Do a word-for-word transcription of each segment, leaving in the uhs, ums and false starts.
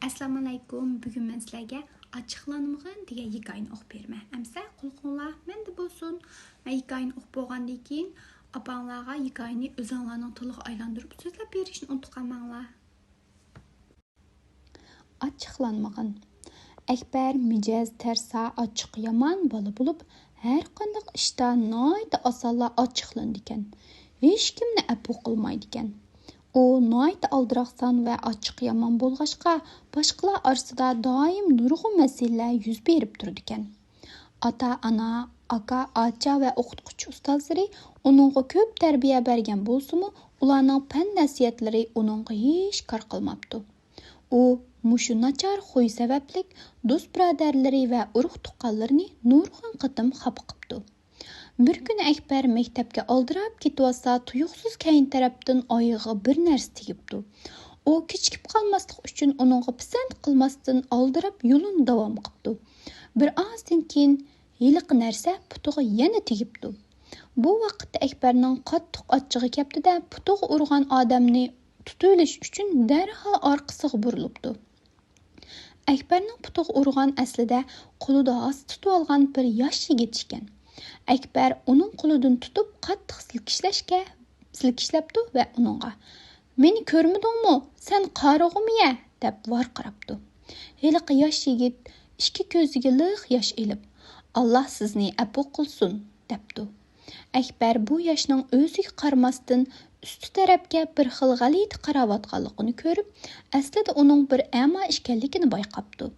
ئەسسالامۇئەلەيكۇم. بۈگۈن مەن سىلەرگە ئاچچىقلانمىغىن دېگەن ھېكايىنى ئوقۇپ بېرىمەن. ئەمسە قۇلىقىڭلار مەندە بولسۇن. مەن ھېكايىنى ئوقۇپ بولغاندىن كېيىن ئاپاڭلارغا ھېكايىنى ئۆزۈڭلارنىڭ تىلىغا ئايلاندۇرۇپ سۆزلەپ بېرىشنى ئۇنتۇپ قالماڭلار. ئاچچىقلانمىغىن. ئەكبەر مىجەز تەرسا، ئاچچىقى يامان بالا بولۇپ، ھەرقانداق ئىشتا ناھايىتى ئاسانلا ئاچچىقلىنىدىكەن. ھېچكىمنى ئەپۇ قىلمايدىكەن. ئۇ ناھايىتى ئالدىراقسان ۋە ئاچچىقى يامان بولغاچقا، باشقىلار ئارىسىدا دائىم نۇرغۇن مەسىلىلەر يۈز بېرىپ تۇرىدىكەن. ئاتا-ئانا، ئاكا-ئاچا ۋە ئوقۇتقۇچى ئۇستازلىرى ئۇنىڭغا كۆپ تەربىيە بەرگەن بولسىمۇ، ئۇلارنىڭ پەند-نەسىھەتلىرى ئۇنىڭغا ھېچ كار قىلماپتۇ. ئۇ مۇشۇ ناچار خۇي سەۋەبلىك دوست-بۇرادەرلىرى ۋە ئۇرۇق-تۇغقانلىرىنى نۇرغۇن قېتىم خاپا قىپتۇ. بىر كۈنى ئەكبەر مەكتەپكە ئالدىراپ كېتىۋاتسا، تۇيۇقسىز كەينى تەرەپتىن ئايىغىغا بىر نەرسە تېگىپتۇ. ئۇ كېچىكىپ قالماسلىق ئۈچۈن ئۇنىڭغا پىسەنت قىلماستىن ئالدىراپ يولىنى داۋام قىپتۇ. بىر ئازدىن كېيىن ھېلىقى نەرسە پۇتىغا يەنە تېگىپتۇ. بۇ ۋاقىتتا ئەكبەرنىڭ قاتتىق ئاچچىقى كەپتۇ-دە، پۇتىغا ئۇرغان ئادەمنى تۇتۇۋېلىش ئۈچۈن دەرھال ئارقىسىغا بۇرۇلۇپتۇ. ئەكبەرنىڭ پۇتىغا ئۇرغان ئەسلىدە قولىدا ھاسا تۇتۇۋالغان بىر ياش يىگىت ئىكەن. ئەكبەر ئۇنىڭ قولىدىن تۇتۇپ قاتتىق سىلكىشلەشكە، سىلكىشلەپتۇ ۋە ئۇنىڭغا، «مېنى كۆرمىدىڭمۇ؟ سەن قارىغۇمۇ يە!» دەپ ۋارقىراپتۇ. ھېلىقى ياش يىگىت ئىككى كۆزىگە لىق ياش ئېلىپ، «ئاللا سىزنى ئەپۇ قىلسۇن!» دەپتۇ. ئەكبەر بۇ ياشنىڭ ئۆزىگە قارىماستىن، ئۈستى تەرەپكە بىر خىل غەلىتە قاراۋاتقانلىقىنى كۆرۈپ، ئەسلىدە ئۇنىڭ بىر ئەما ئىكەنلىكىنى بايقاپتۇ.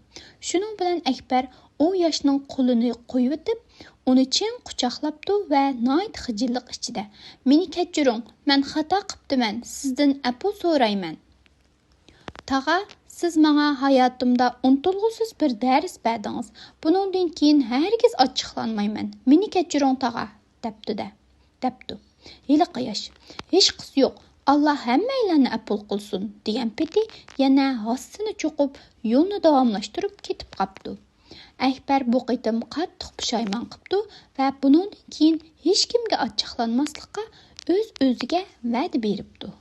شۇنىڭ بىلەن ئەكبەر ئۇ ياشنىڭ قولىنى قويۇۋېتىپ، ئۇنى چىڭ قۇچاقلاپتۇ ۋە ناھايىتى خىجىللىق ئىچىدە، «مېنى كەچۈرۈڭ، مەن خاتا قىپتىمەن، سىزدىن ئەپۇ سورايمەن.» «تاغا، سىز ماڭا ھاياتىمدا ئۇنتۇلغۇسىز بىر دەرس بەردىڭىز. بۇنىڭدىن كېيىن ھەرگىز ئاچچىقلانمايمەن. مېنى كەچۈرۈڭ، تاغا» دەپتۇ-دە، دەپتۇ. ھېلىقى ياش، «ھېچقىسى يوق، ئاللا ھەممەيلەننى ئەپۇ قىلسۇن» دېگەن پېتى يەنە ھاسىسىنى چوقۇپ، يولىنى داۋاملاشتۇرۇپ كېتىپ قاپتۇ. ئەكبەر بۇ قېتىم قاتتىق پۇشايمان قىپتۇ ۋە بۇنىڭدىن كېيىن ھېچكىمگە ئاچچىقلانماسلىققا ئۆز-ئۆزىگە ۋەدە بېرىپتۇ.